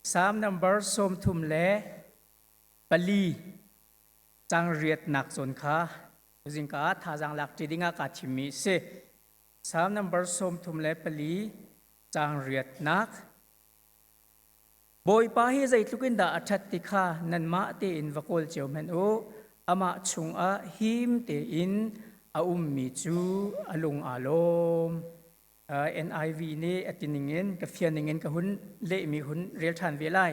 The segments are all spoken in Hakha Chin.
Psalm number 34 cang riatnak zawn kha zingka ah thazaang lak ṭi dingah kaa thimmi a si. Psalm number 34 cang riatnak. Bawipa hi zeitluk in dah a ṭhat ti kha nanmah tein va kawl cio hmanh u. Amah chungah him tein a ummi cu a lung aa lawm. NIV nih a ti ningin ka fian ningin ka hun lehmi hun rel ṭhan ve lai.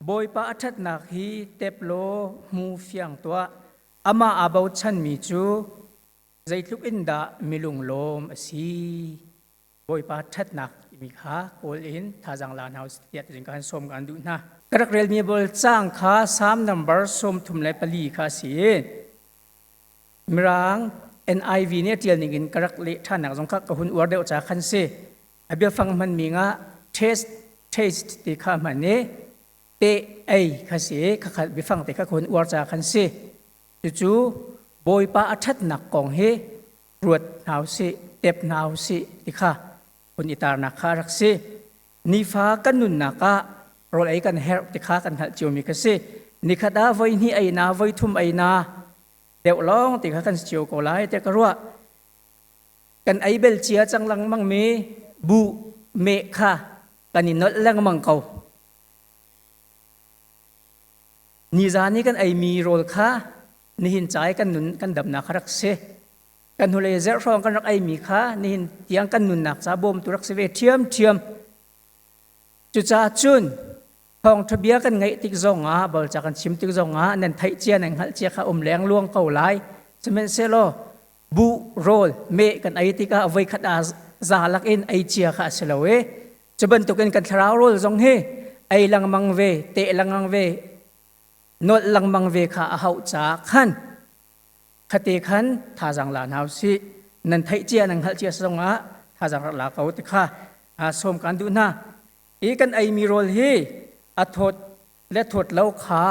Bawipa a ṭhatnak hi tep law hmu fiang tuah. Amah aa bochanmi cu zeitluk in dah milung lawm a si. Bawipa ṭhatnak timi kha kawl in thazaang la hna usih tiah tuzing kan sawm kan duh hna. Ka rak relmi bol caang kha Psalm number 34 kha a si i Mirang NIV nih a ṭial ning in ka rak leh ṭhannak zong kha ka hun uar deuh ca khan si. A biafang hmanmi nga taste taste ti kha hman i te ei kha si i khakhat biafang te kha ka hun uar ca khan si. Cucu Bawipa a ṭhatnak kong hi ruat hna usih, tep hna usih ti kha hun i tarnak kha a rak si. Nifa kan nunnak ah rawl ei kan herh ti kha kan hngalh ciomi kha si. Nikhat ah voi hnih ei na, voi thum ei na deuh lawng ti kha kan si cio ko lai tiah ka ruah. Kan ei bel cia cang lengmang mi buh meh kha kan i nolh lengmang ko. Nizan i kan eimi rawl kha nihin ca i kan nun kan damnak kha rak si. Kan hnulei zerh hrawng kan rak eimi kha nihin tiang kan nunnak ca bawmtu rak si ve ṭhiamṭhiam. Cucaah cun thawngṭha bia kan ngaih tik zongah bolca kan chim tik zongah nan theih cia nan hngalh cia kha um leng luang ko lai. Sihmanhsehlaw buh rawl meh kan ei tikah voikhat ah za lak in ei cia kha a si lo i cu bantukin kan thlarau rawl zong hi ei lengmang ve teh lengmang ve nolh lengmang ve kha a hauh caah khan khate khan thazaang la hna usih. Nan theih cia nan hngalh cia zongah thazaang rak la ko ti kha sawm kan duh hna. I kan eimi rawl hi a thawt le thawt lo kha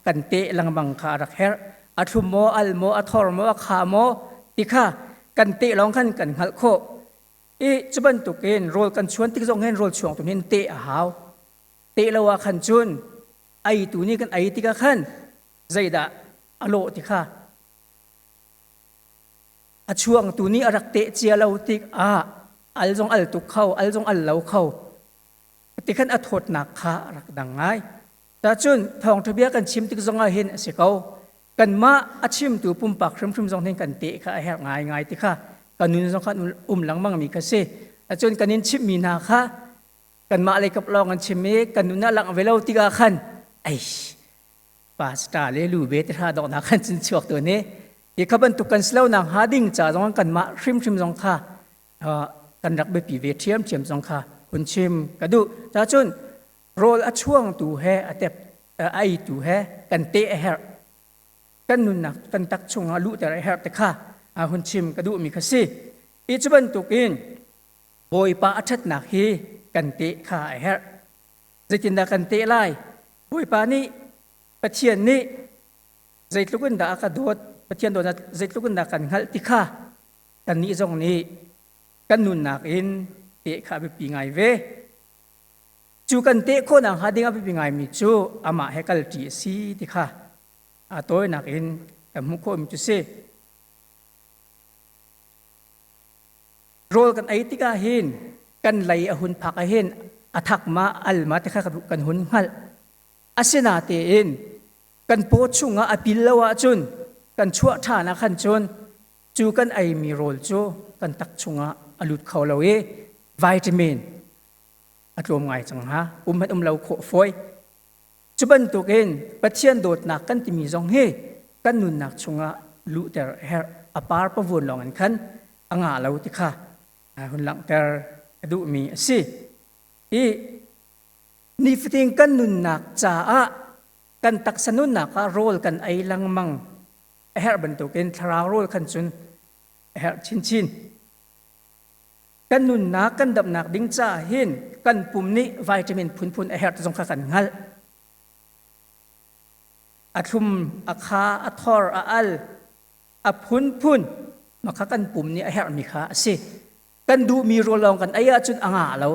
kan teh lengmang kha a rak herh. A thlum maw, al maw, a thor maw, a kha maw ti kha kan teh lawng khan kan hngalh khawh. I cu bantukin rawl kan chuan tik zong hin rawl chuang tu hin teh a hau. Teh lo ah khan cun ei tu nih kan ei tikah khan zeidah a lawh ti kha a chuangtu nih a rak teh cia lo tik ah al zong al tuk kho, al zong al lo kho. Ti khan a thawtnak kha a rak dang ngai. Tacun thawngṭha bia kan chim tik zong ah hin a si ko. Kanmah a chimtu pumpak hrimhrim zong hin kan teh kha a herh ngaingai ti kha kan nun zong kha um lengmang mi kha si. Cun kan in chimhmi hna kha kanmah lei kap lawng an chim i kan nun ah langh ve lo tikah khan ei pastor le lu be te hra dok khan cun chuak tu ni hi kha bantuk kan silo nak hnga ding ca zong kanmah hrimhrim zong kha kan rak biapi ve ṭhiamṭhiam zong kha hun chim ka duh. Ca cun rawl a chuangtu he a tep a eitu he kan te a herh, kan nunnak kan tak chungah luhter a herh te kha hun chim ka duhmi kha si. I cu bantukin Bawipa a ṭhatnak hi kan teh kha a herh. Zeitindah kan teh lai? Bawipa nih, Pathian nih zeitluk in dah a ka dawt, Pathian dawtnak zeitluk in dah kan hngalh ti kha kannih zong nih kan nunnak in teh kha a biapi ngai ve. Cu kan teh khawhnak hnga ding a biapi ngaimi cu amah he kalṭi a si ti kha a tawinak in kan hmuh khawhmi cu si. Rawl kan ei tikah hin kan lei a hun phak ah hin a thak ma al ma ti kha kan hun hngalh. Asinatein kan paw chungah a pil lo ahcun kan chuah ṭhan ah khan cun cu kan eimi rawl cu kan tak chungah a lut kho lo i vitamin a tlawm ngai cang hnga, um hmanh um lo khawh fawi. Cu bantukin Pathian dawtnak kan timi zong hi kan nunnak chungah luhter a herh. A par pavuan lawng in khan a ngah lo ti kha hun langhter a duhmi a si. I nifatin kan nunnak caah kan taksa nunnak ah rawl kan ei lengmang a herh bantukin thlarau rawl khan cun a herh chinchin. Kan nunnak kan damnak ding caah hin kan pum nih vitamin phunphun a herh zong kha kan hngalh. A thlum, a kha, a thor, a al, a phunphun ma kha kan pum nih a herhmi kha a si. Kan duhmi rawl lawng kan ei ahcun a ngah lo.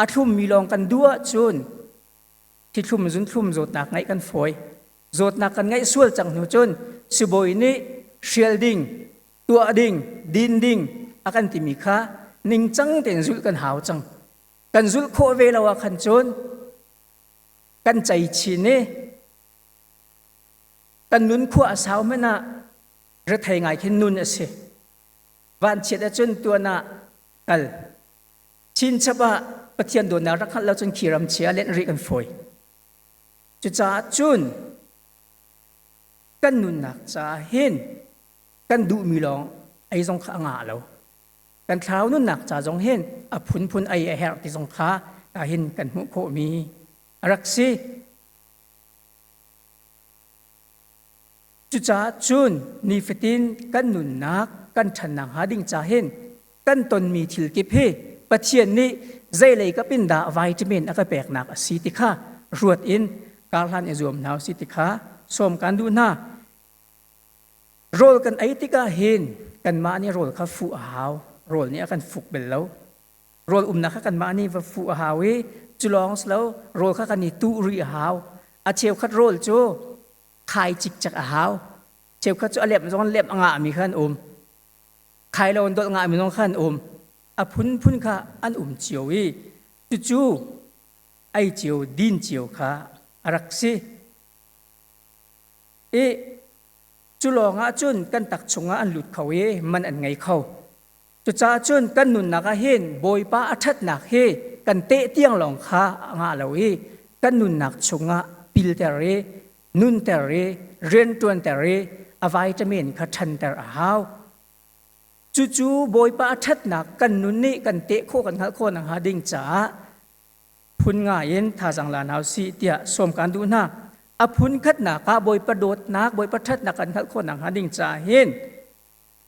A thlummi lawng kan duh ahcun Thithlum zunthlum zawtnak ngeih kan fawi. Zawtnak kan ngeih sual cang hnu cun sibawi nih hrial ding, tuah ding, din ding a kan timi kha ningcang tein zulh kan hau cang. Kan zulh khawh ve lo ah khan cun kan cei chin i kan nun khua a sau hmanh ah rethei ngai khin nun a si. Vanchiat ahcun tuan ah kal. Chinchap ah Pathian dawtnak rak hngalh lo cun khi ram chia lenh rih kan fawi. Cucaah cun kan nunnak caah hin kan duhmi lawng ei zong kha a ngah lo. Kan thlarau nunnak ca zong hin a phunphun ei a herh ti zong kha hin kan hmuh khawhmi a rak si. Cucaah cun nifatin kan nunnak kan ṭhannak hnga ding ca hin kan tonmi thil kip hi Pathian nih zeilei kap in dah vitamin a ka peknak a si ti kha ruat in karhlan i zuam hna usih ti kha sawm kan duh hna. Rawl kan ei tikah hin kanmah nih rawl kha fuh a hau. Rawl nih a kan fuk bel lo. Rawl umnak kha kanmah nih va fuh a hau i cu lawng si lo rawl kha kan i tuh rih a hau. A cheukhat rawl cu khai cikcek a hau. Cheukhat cu a lem zong lem a ngahmi kha an um. Khai lo in dolh ngahmi zong kha an um. A phunphun kha an um cio i cucu ei cio din cio kha a rak si. I cu lawng ah cun kan tak chungah an lut kho i man an ngei kho. Cucaah cun kan nunnak ah hin Bawipa a ṭhatnak hi kan teh tiang lawng kha a ngah lo i kan nunnak chungah pilter i nunter i rianṭuanter i a vitamin kha ṭhanter a hau. Cucu Bawipa a ṭhatnak kan nun nih kan teh khawh kan hngalh khawh nakhnga ding caah phun nga in thazang la hna usih tiah sawm kan duh hna. A phun khatnak ah Bawipa dawtnak, Bawipa ṭhatnak kan hngalh khawh nakhnga ding caah hin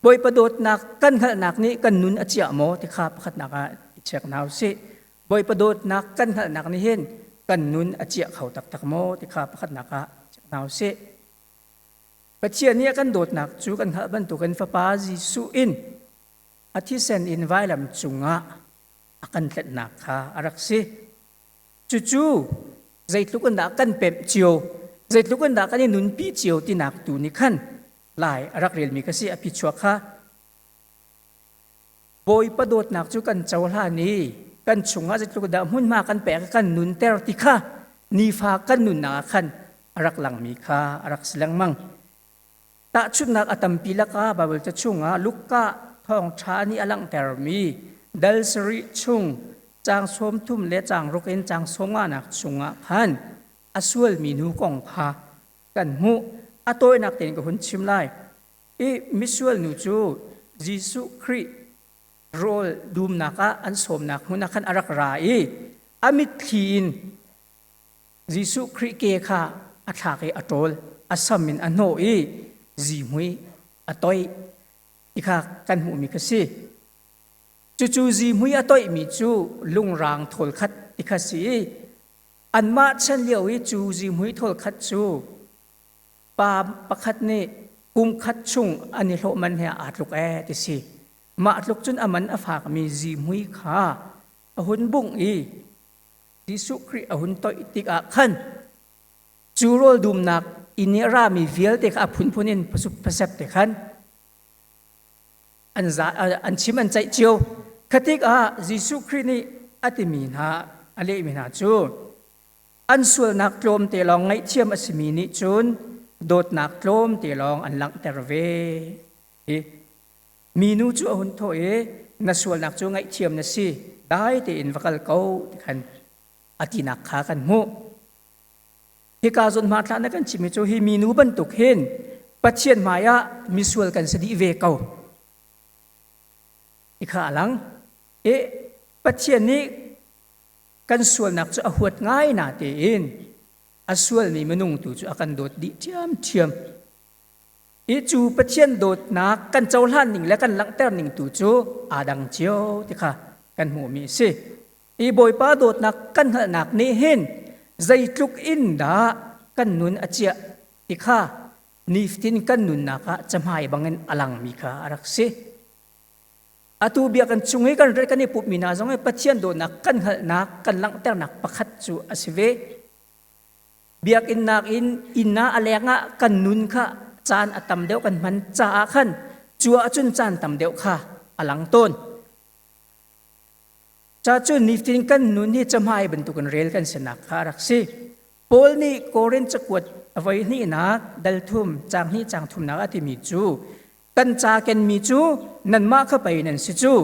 Bawipa dawtnak kan hngalhnak nih kan nun a ciah maw ti kha pakhatnak ah i check hna usih. Bawipa dawtnak kan hngalhnak nih hin kan nun a ciah kho taktak maw ti kha pakhatnak ah check hna usih. Pathian nih a kan dawtnak cu kan hngalh bantukin Fapa Jesuh in a thisen in vailam cungah a kan tlenhnak kha a rak si. Cucu zeitluk in dah kan pemh cio, zeitluk in dah kan i nunpi cio tinak tu nih khan lai a rak relmi ka si a phichuak kha Bawipa dawtnak cu kan cohlan i kan chungah zeitluk dah hmunhma kan pek kan nunter ti kha nifa kan nunnak ah khan a rak langmi kha a rak si lengmang. Tahchunhnak a tampi lakah Baibal ca chungah Luka thawngṭha nih a langhtermi dal sarih chung caang 30 le caang ruk in caang sawmnganak chungah khan a sualmi nu kong kha kan hmuh. A tawinak tein ka hun chim lai. I misual nu cu Jesuh Khrih rawl dumnak ah an sawmnak hmun ah khan a rak ra i a mitthli in Jesuh Khrih ke kha a thlak i a ṭawl, a sam in a hnawh i zihmui a toih ti kha kan hmuhmi kha si. Cucu zihmui a toihmi cu lungrang thawl khat ti kha si i Anmah chan lio i cu zihmui thawl khat cu pa pakhat nih kum khat chung an i hlawh man he aa tluk ee ti si. Mah tluk cun a man a fakmi zihmui kha a hun bungh i Jesuh Khrih a hun toih tikah khan cu rawl dumnak inn i a rami vialte kha a phunphun in phasep te khan an, za, an chim an ceih cio. Khatik ah Jesuh Khrih nih a timi hna a lehmi hna cu an sualnak tlawmte lawng ngaihthiam a simi nih cun dawtnak tlawmte lawng an langhter ve. Hi minu cu a hun thawh i na sualnak cu ngaihthiam na si dai tein va kal ko ti khan a tinak kha kan hmuh. Hika zawn hmanthlak na kan chimmi cu hi minu bantuk hin Pathian hmaiah misual kan si dih ve ko. Hi kha a lang. I Pathian nih kan sualnak cu a huat ngai na tein a sualmi minung tu cu a kan dawt dih ṭhiamṭhiam. I cu Pathian dawtnak kan cohlan ning le kan langhter ning tu cu aa dang cio ti kha kan hmuhmi a si. I Bawipa dawtnak kan hngalhnak nih hin zeitluk in dah kan nun a ciah ti kha nifatin kan nunnak ah cahmai bangin a langmi kha a rak si. Atu bia kan chung i kan ret kan i putmi hna zong hi Pathian dawtnak kan hngalhnak kan langhternak pakhat cu a si ve. Biakinn nakin inn ah a leng ah kan nun kha caan a tam deuh kan hman caah khan cu ahcun caan tam deuh kha a lang tawn. Ca cu nifatin kan nun hi cahmai bantukin rel kan sinak kha a rak si. Paul nih Korin cakuat a voi hnihnak dal thum caang hnih caang thumnak a timi cu kan ca kenmi cu nanmah kha pei nan si cu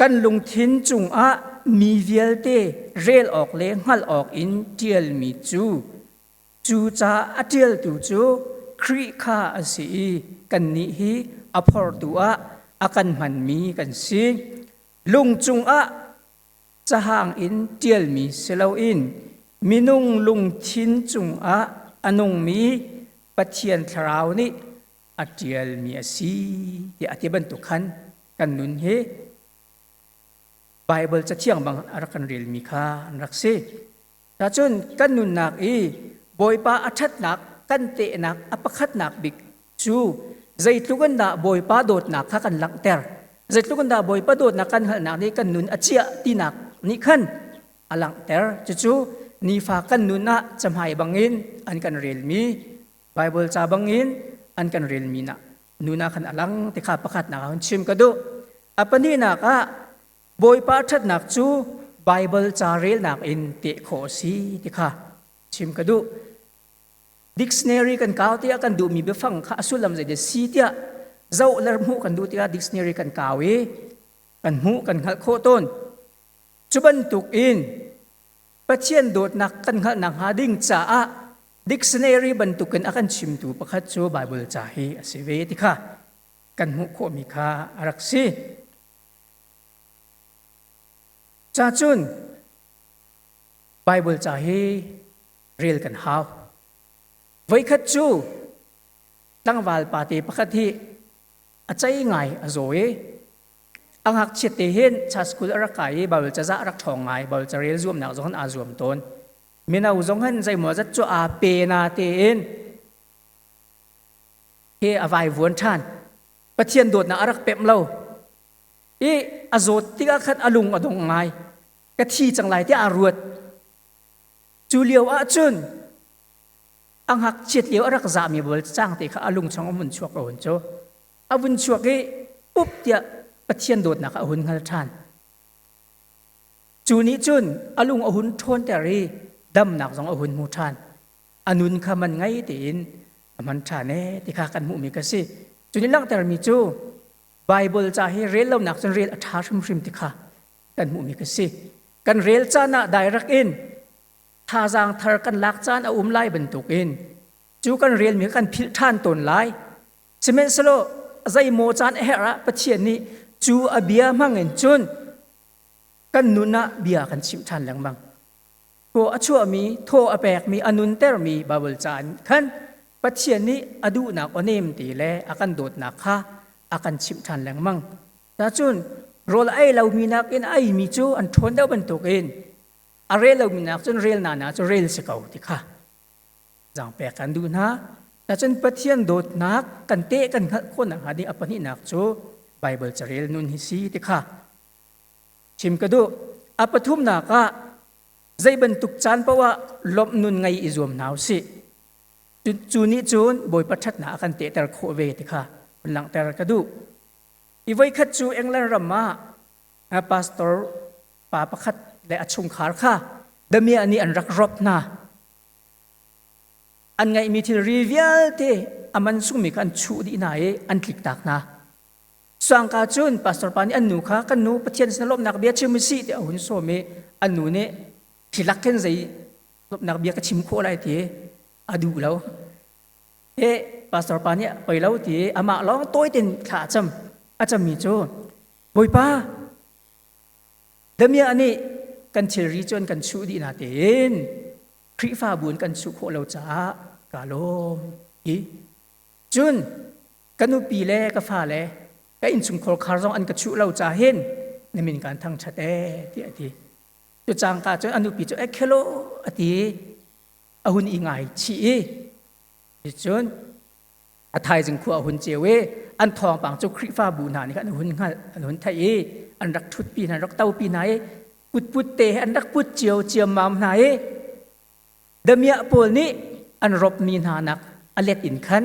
kan lungthin cungah mi vialte rel awk le hngalh awk in ṭialmi cu cu ca a ṭialtu cu Khrih kha a si i kannih hi a phortu ah a kan hmanmi kan si. Lung cungah cahang in ṭialmi si loin minung lungthin cungah a nungmi Pathian Thlarau nih a ṭialmi a si tiah a ti bantuk khan kan nun hi Baibal cathiang bang a rak kan relmi kha an rak si. Cun kan nunnak i Bawipa a ṭhatnak kan tehnak a pakhatnak bik cu zeitluk in dah Bawipa dawtnak kha kan langhter. Zeitluk in dah Bawipa dawtnak kan hngalhnak nih kan nun a ciah tinak nih khan a langhter. Cucu nifa kan nun ah cahmai bangin an kan relmi Baibal ca bangin an kan relmi na nun ah khan a lang ti kha pakhatnak ah hun chim ka duh. A pahnihnak ah Bawipa ṭhatnak cu Baibal ca relnak in teh khawh a si ti kha chim ka duh. Dictionary kan kau tiah kan duhmi biafang kha a sullam zeidah si tiah zoh le hmuh kan duh tikah dictionary kan kau i kan hmuh kan hngalh khawh tawn. Cu bantuk in Pathian dawtnak kan hngalhnak hnga ding caah dictionary bantukin a kan chimtu pakhat cu Baibal ca hi a si ve ti kha kan hmuh khawhmi kha a rak si. Ca cun Baibal ca hi rel kan hau. Voikhat cu tlangval pate pakhat hi a cei ngai a zaw i a ngakchiat te hin cha school a rak kai i Baibal cazah a rak ṭhawng ngai Baibal carel zuamnak zong aa zuam tawn. Mino zong hin zeimaw zat cu aa pe na tein he a vaivuan ṭhan. Pathian dawtnak a rak pemh lo. I a zawt tikah khan a lung a dong ngai. Ka thi cang lai tiah aa ruat. Cu lio ah cun a ngakchiat lio a rak zahmi bal cang te kha a lung chung a vun chuak ko cu. A vun chuak i up tiah Pathian dawtnak a hun hngal ṭhan. Cu nih cun a lung a hun ṭhawnter i damnak zong a hun hmu ṭhan. A nun kha man ngei tein a hman ṭhan ee ti kha kan hmuhmi ka si. Cu nih langhtermi cu Baibal ca hi rel lonak cun rel a ṭha hrimhrim ti kha kan hmuhmi ka si. Kan rel caan ah direct in thazaang thar kan lak caan a um lai bantukin cu kan relmi kan philh ṭhan tawn lai. Sihmanhsehlaw zeimaw caan a herh ah Pathian nih cu a bia hmangin cun kan nun ah bia kan chimh ṭhan lengmang. Thaw a chuahmi, thaw a pekmi, a nuntermi Baibal ca in khan Pathian nih a duhnak aw nem te le a kan dawtnak kha a kan chimh ṭhan lengmang. Cun rawl a ei lomi nakin a eimi cu an ṭhawn deuh bantukin a rel lomi nak cun rel nana cu rel si ko ti kha zaangpek kan duh hna. Cun Pathian dawtnak kan teh kan hngalh khawh nakhnga ding a pahnihnak cu Baibal carel nun hi si ti kha chim ka duh. A pathumnak ah zei bantuk caan paoh ah lawmh nun ngei i zuam hna usih. Cu nih cun Bawipa ṭhatnak a kan tehter khawh ve ti kha hun langhter ka duh. I voikhat cu England ram ah pastor pa pakhat le a chungkhar kha damiah nih an rak rop hna. An ngeihmi thilri vialte a man sungmi kha an chuh dih hna i an tliktak hna. Sangka cun pastor pa nih an nu kha kan nu Pathian sin lawmhnak bia chim usih tiah a hun sawm i an nu nih hi lak khin zei lawmhnak bia ka chim khawh lai ti a duh lo. E pastor pa nih poi lo ti amah lawng tawi ten thla a cam. A cammi cu Bawipa damiah nih kan thilri cu an kan chuh dih na tein Khrihfabu in kan chuh khawh lo caah ka lawm ti. Cun ka nupi le ka fale ka innchungkhar khar zong an ka chuh lo ca hin na min kaan thangṭhat ee tiah a ti. Cu cangka cun a nupi cu ekhelo a ti a hun i ngai chih i cun a thaizing khua a hun ceu i an thawngpang cu Khrihfabu hna nih khan an hun hngalh an hun theih i an rak ṭhutpi hna an rak topi hna i putput te he an rak put cio ciammam hna i. Damiah pawl nih an ropmi hna nak a let in khan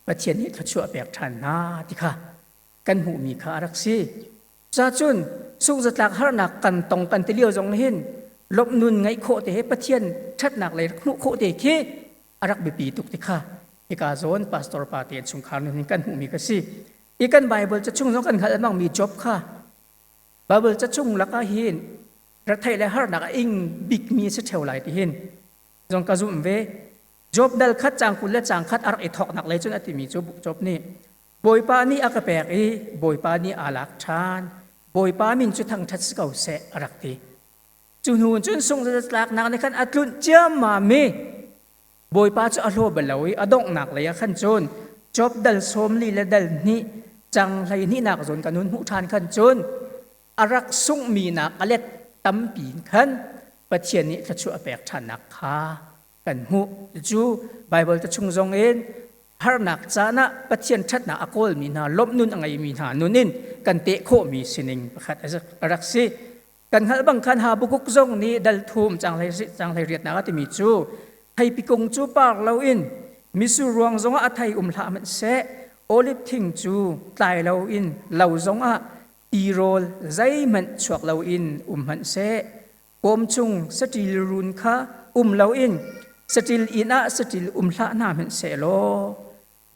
Pathian nih thluachuah pek ṭhan hna ti kha kan hmuhmi kha a rak si. Cacun sungzatlak harnak kan tong kan ti lio zong hin lawmh nun ngeih khawh te he Pathian ṭhatnak lei rak hmuh khawh te khi a rak biapi tuk ti kha hika zawn pastor pa te chungkhar nun hin kan hmuhmi ka si. I kan Bible ca chung zong kan hngalh lengmang mi Job kha Bible ca chung lakah hin retheih le harnak a ing bikmi si ṭheo lai ti hin zong ka zumh ve. Job dal khat cang 20 le cang khat a rak i thawknak lei cun a timi cu Job nih Bawipa nih a ka pek i Bawipa nih aa lak ṭhan. Bawipa min cu thangṭhat si ko seh a rak ti. Cu hnu cun sungzatlaknak nih khan a tlunh ciammam i Bawipa cu a hlaw bal lo i a donghnak lei ah khan cun Job dal 40 le dal hnih cang 12 nak zawn kan hun hmuh ṭhan khan cun a rak sunghmi nak a let tampi in khan Pathian nih thluachuah a pek ṭhannak kha kan hmuh. Cu Baibal te chung zong in harnak caan ah Pathian ṭhatnak a kawlmi hna, lawmh nun a ngeimi hna nun in kan teh khawhmi sining pakhat a rak si. Kan hngalh bang khan Habakkuk zong nih dal thum cang hlei riatnak a timi cu theipi kung cu par loin mitsur ruang zongah a thei um hlah hmanh seh oliv thing cu tlai loin lo zongah tirawl zeihmanh chuak loin um hmanh seh Pawm chung saṭil run kha um loin saṭil inn ah saṭil um hlah hna hmanh sehlaw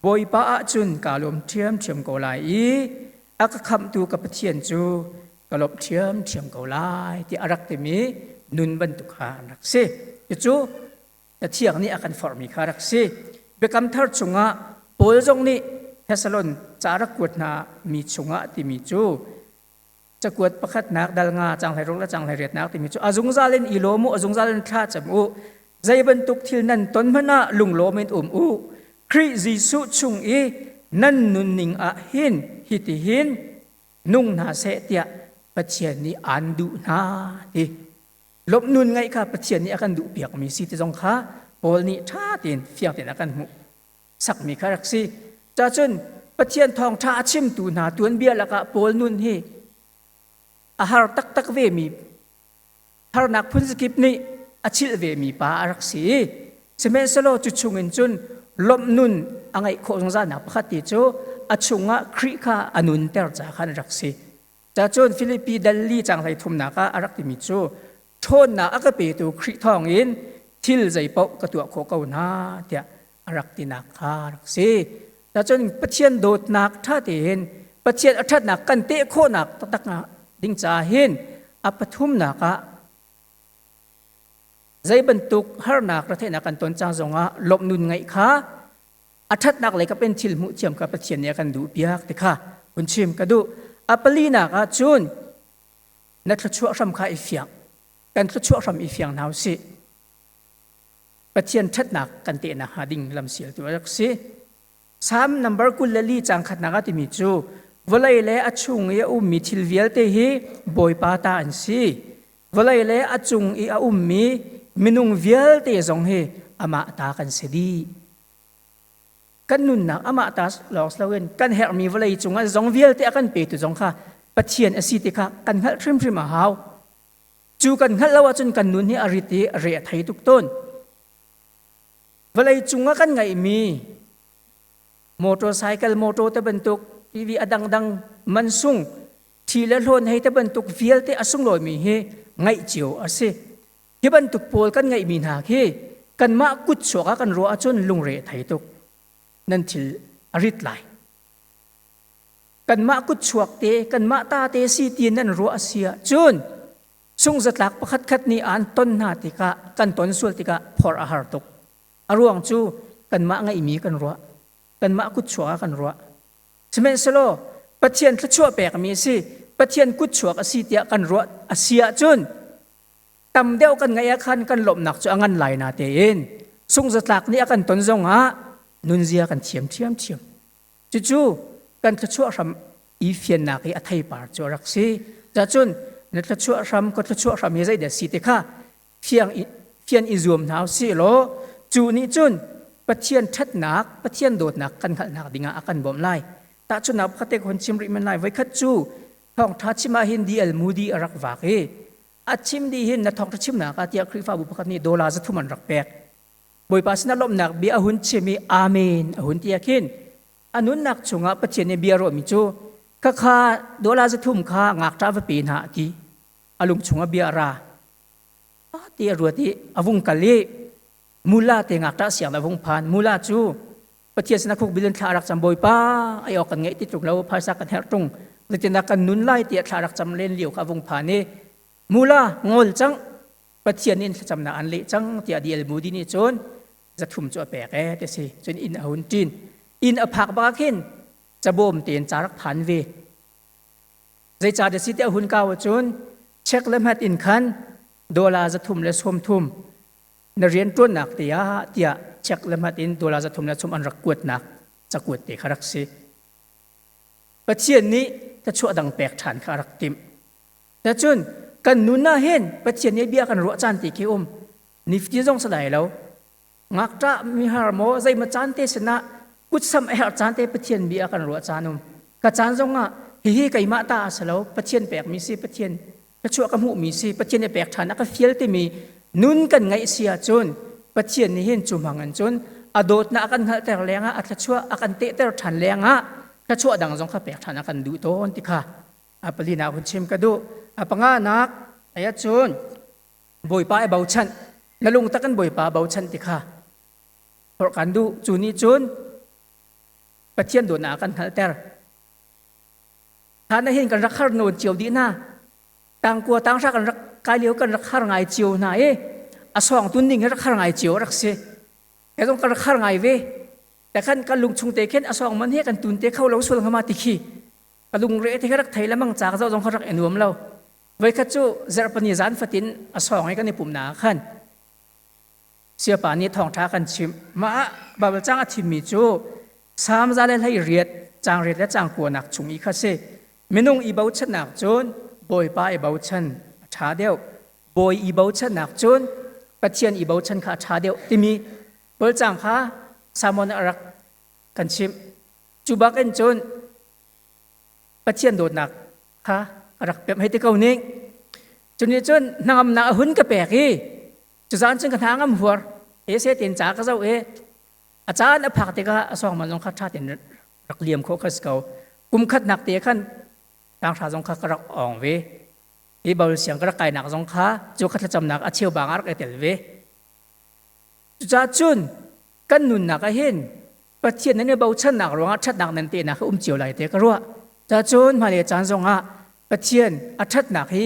Bawipa ah cun kaa lawm ṭhiamṭhiam ko lai i a ka khamhtu ka Pathian cu ka lawmh ṭhiamṭhiam ko lai ti a rak timi nun bantuk kha an rak si. Cucu Cathiang nih a kan forhmi kha rak si. Biakam thar chungah Paul zong nih Thessalon ca rak kuat hna mi chungah timi cu cakuat pakhatnak dal nga cang hlei ruk le cang hlei riatnak timi cu a zungzal in i lawm u a zungzal in thla cam u zei bantuk thil nan ton hmanh ah lunglawm in um u Khrih Jesuh chung i nan nunning ah hin hitihin nung hna seh tiah Pathian nih aan duh hna ti lawmh nun ngaih kha Pathian nih a kan duh piakmi si ti zong kha Paul nih ṭha tein fiang tein a kan hmuh sakmi kha rak si. Cacun Pathian thawngṭha a chimtu hna tuanbia lakah Paul nun hi a har taktak vemi harnak phunzakip nih a chilh vemi pa a rak si. Sihmanhsehlaw cu chungin cun lawmh nun a ngeih khawh zungzalnak pakhat ti cu a chungah Khrih kha a nunter ca khan a rak si. Cacun Filipi dal li cang hlei thumnak ah a rak timi cu ṭhawnnak a ka petu Khrih thawngin thil zeipaoh ka tuah khawh ko hna tiah a rak tinak kha a rak si. Cacun Pathian dawtnak ṭha tein Pathian a ṭhatnak kan teh khawhnak taktak ding caah hin a pathumnak ah zei bantuk harnak retheihnak kan ton cang zongah lawmh nun ngeih kha a ṭhatnak lei kap in thil hmuh thiam kha Pathian nih a kan duh piak ti kha hun chim ka duh. A palinak ah cun na thluachuah hram kha i fiang. Kan thluachuah hram i fiang hna usih. Pathian ṭhatnak kan tehnak hnga ding lamsialtu a rak si. Salm number 24 caang khatnak ah timi cu vawlei le a chung i a ummi thil vialte hi Bawipa ta an si. Vawlei le a cung i a ummi minung vialte zong hi amah ta kan si dih. Kan nunnak amah ta lawng si loin kan herhmi vawlei cungah zong vialte a kan petu zong kha Pathian a si ti kha kan hngalh hrimhrim a hau. Cu kan hngalh lo ahcun kan nun hi a rit i a re a thei tuk tawn. Vawlei cungah kan ngeihmi motorcycle motor te bantuk TV a dangdang mansung thi le hlawn hei te bantuk vialte a sunglawimi hi ngaih cio a si. Hi bantuk pawl kan ngeihmi hna khi kanmah kut chuak ah kan ruah ahcun lungre a thei tuk. Nan thil a rit lai. Kanmah kut chuak te, kanmah ta te si ti nan ruah a si ahcun sungzatlak pakhatkhat nih aan ton hna tikah kan ton sual tikah phorh a har tuk. A ruang cu kanmah ngeihmi kan ruah. Kanmah kut chuak ah kan ruah. Sihmanhsehlaw Pathian thluachuah pekmi a si, Pathian kutchuak a si tiah kan ruah a si ahcun tam deuh kan ngeih ah khan kan lawmhnak cu a ngan lai na tein sungzatlak nih a kan ton zongah nunzia kan thiam ṭhiamṭhiam. Cucu kan thluachuah hram i fiannak i a theipar cu a rak si. Cacun na thluachuah hram ka thluachuah hram hi zeidah si ti kha fiang i fian i zuam hna usih law cu nih cun Pathian ṭhatnak, Pathian dawtnak kan hngalhnak dingah a kan bawmh lai. Tahchunhnak pakhat te ka hun chim rih men lai. Voikhat cu thawngṭha chim ah hin D.L. Moody a rak vak i a chim dih hin na thawngṭha chimnak ah tiah Khrihfabu pakhat nih dollar 300 an rak pek. Bawipa sinah lawmhnak bia a hun chim i Amen a hun ti ah khin a nunnak chungah Pathian nih bia ruahmi cu khakha dawla 300 kha ngakṭah va pe hna a ti. A lung chungah bia a ra. Ti a ruat i a vung kal i Mula te ngakṭah siang a vung phan. Mula cu Pathian sinah khukbil in thla a rak cam. Bawipa ai awk kan ngeih ti tluk lo, phaisa kan herh ṭung, zeitindah kan nun lai tiah thla rak cam len lio kha a vung phan i Mula ngol cang, Pathian nih thlacamnak an leh cang tiah D.L. Moody nih cun 300 cu a pek ee ti si. Cun inn a hun ṭin. Inn a phak bak ah khin cabawm tein ca rak phan ve. Zeicah si tiah hun kau ahcun check le hmat in khan dollar 330 na rianṭuannak te ah tiah check le hmat in dollar 330 an rak kuatnak cakuat te kha rak si. Pathian nih thluachuah dang pek ṭhan kha a rak timh. Cun kan nun ah hin Pathian nih bia kan ruah caan ti khi um. Nifatin zong si lai lo. Ngakṭah mihar maw zeimaw caan te sinah kutsam a herh caan te Pathian bia kan ruah caan um. Ka caan zongah hihi keimah ta a si lo, Pathian pekmi si, Pathian thluachuah ka hmuhmi si, Pathian nih pek ṭhan a ka fial timi nun kan ngeih si ahcun Pathian nih hin cu hmang in cun a dawtnak a kan hngalhter lengah a thluachuah a kan tehter ṭhan lengah thluachuah dang zong kha pek ṭhan a kan duh tawn ti kha a palinak hun chim ka duh. A panganak ai ahcun Bawipa i bochan, na lungtak in Bawipa bochan ti kha forh kan duh. Cu nih cun Pathian dawtnak a kan hngalhter. Hlan ah hin kan rak har nawn cio dih hna. Tangkua tanghra kan rak kai lio kan rak har ngai cio hna i a sawng tun ning hi rak har ngai cio rak si. He zong kan rak har ngai ve. Te khan kan lung chung te khin a sawng man he kan tun te kho lo sual ngama ti khi. Ka lungre te kha rak thei lamang ca ka zoh zong kha rak i nuam lo. Voikhat cu zarhpani zan fatin a sawng i kan i pumnak ah khan siapa nih thawngṭha kan chimh. Mah ah Baibal caang a thimmi cu Salm 118 caang riat le caang kuanak chung i kha si. Minung i bochannak cun Bawipa i bochan a ṭha deuh. Bawi i bochannak cun Pathian i bochan kha a ṭha deuh timi Baibal caang kha Salmon a rak kan chimh. Cu bak in cun Pathian dawtnak kha a rak pemh hei ti ko ning. Cu nih cun hnangamnak a hun ka pek i cuzaan cun ka hna ngam huar. E se tin ca ka zoh i a caan a phak tikah a sawng man zong kha ṭha tein rak liam khawh kha si ko. Kum khatnak te khan tanghra zong kha ka rak awng ve. Hi Baibal siang ka rak kainak zong kha cu kha thlacamnak a cheubang ah rak i tel ve. Cucaah cun kan nunnak ah hin Pathian nan i bochannak ruangah ṭhatnak nan tehnak hi um cio lai te ka ruah. Cacun hmailei caan zongah Pathian a ṭhatnak hi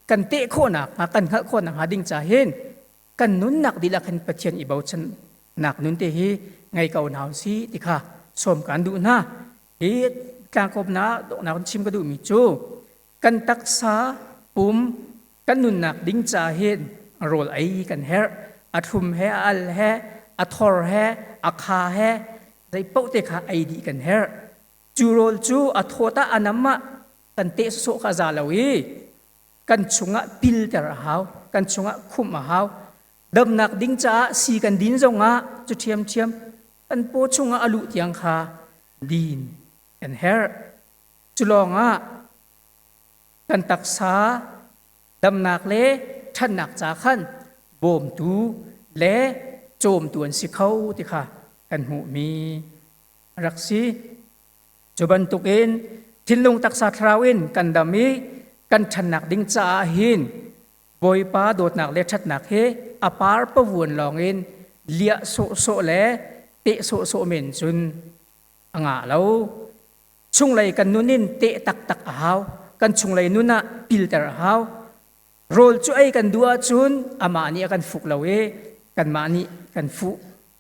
kan teh khawhnak hnga, kan hngalh khawhnak hnga ding ca hin kan nunnak dihlak hin Pathian i bochannak nun te hi ngei ko hna usih ti kha sawm kaan duh hna. Hi tlangkawmnak donghnak in chim ka duhmi cu kan taksa pum kan nunnak ding ca hin rawl ei kan herh. A thlum he, a al he, a thor he, a kha he, zei paoh te kha ei dih kan herh. Cu rawl cu a thawt ah a nam ah kan teh sawsawh kha a za lo i kan chungah pilter a hau, kan chungah khumh a hau. Damnak ding caah sii kan din zongah cu ṭhiamṭhiam kan paw chungah a luh tiang kha din kan herh. Cu lawngah kan taksa damnak le ṭhatnak ca khan bawmtu le cawmtu an si kho ti kha kan hmuhmi a rak si. Cu bantukin thinlung taksa thlarau in kan dam i kan ṭhannak ding caah hin Bawipa dawtnak le ṭhatnak hi a par pavuan lawngin liah sawhsawh le teh sawhsawh men cun a ngah lo. Chunglei kan nun in teh taktak a hau. Kan chunglei nun ah pilter a hau. Rawl cu ei kan duh ahcun amah nih a kan fuk lo i kanmah nih kan fuh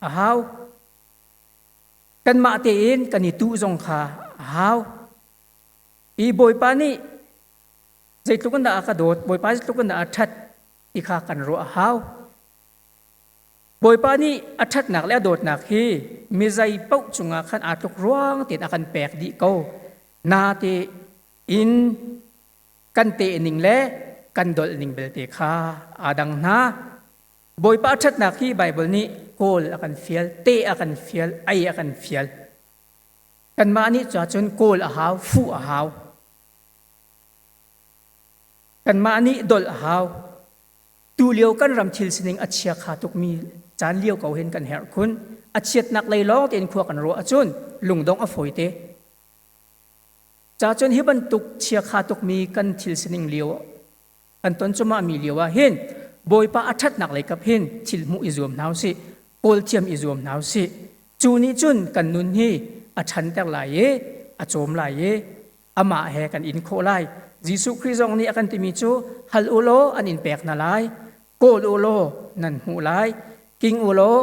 a hau. Kanmah tein kan i tuh zong kha a hau. I Bawipa nih zeitluk in dah a ka dawt, Bawipa zeitluk in dah a ṭhat ti kha kan ruah a hau. Bawipa nih a ṭhatnak le a dawtnak hi mi zei paoh cungah khan aa tluk ruang tein a kan pek dih ko. Nate in kan teh ning le kan dolh ning belte kha aa dang hna. Bawipa a ṭhatnak hi Baibal nih kawl a kan fial, teh a kan fial, ei a kan fial. Kanmah nih cun kawl a hau, fuh a hau. Kanmah nih dolh a hau. Tulio kan ram thil sining a chia kha tukmi Caan lio ko hin kan herh khun. A chiatnak lei lawng tein khua kan ruah ahcun lungdongh a fawi te. Ca cun hi bantuk chiakha tukmi kan thil sining lio kan ton cumah mi lio ah hin Bawipa a ṭhatnak lei kap hin thil hmuh i zuam hna usih, kawl thiam i zuam hna usih. Cu nih cun kan nun hi a ṭhanter lai i a cawm lai i amah he kan in khawh lai. Jesuh Khrih zong nih a kan timi cu hal u law an in pek hna lai, kawl u law nan hmuh lai, king u law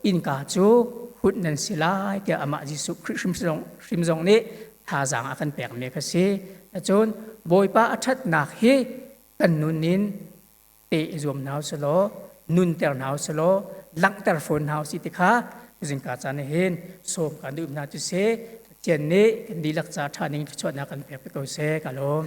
innka cu hunh nan si lai tiah amah Jesuh Khrih hrim zong nih thazaang a kan pekmi kha si. Cun Bawipa a ṭhatnak hi kan nun in te i zuam hna usih law nunter hna usih law langhter fawn hna usih ti kha zingka caan ah hin sawm kan duh hna cu si. Pathian nih kan dihlak ca ṭha ning thluachuahnak kan pek ko seh. Ka lawm.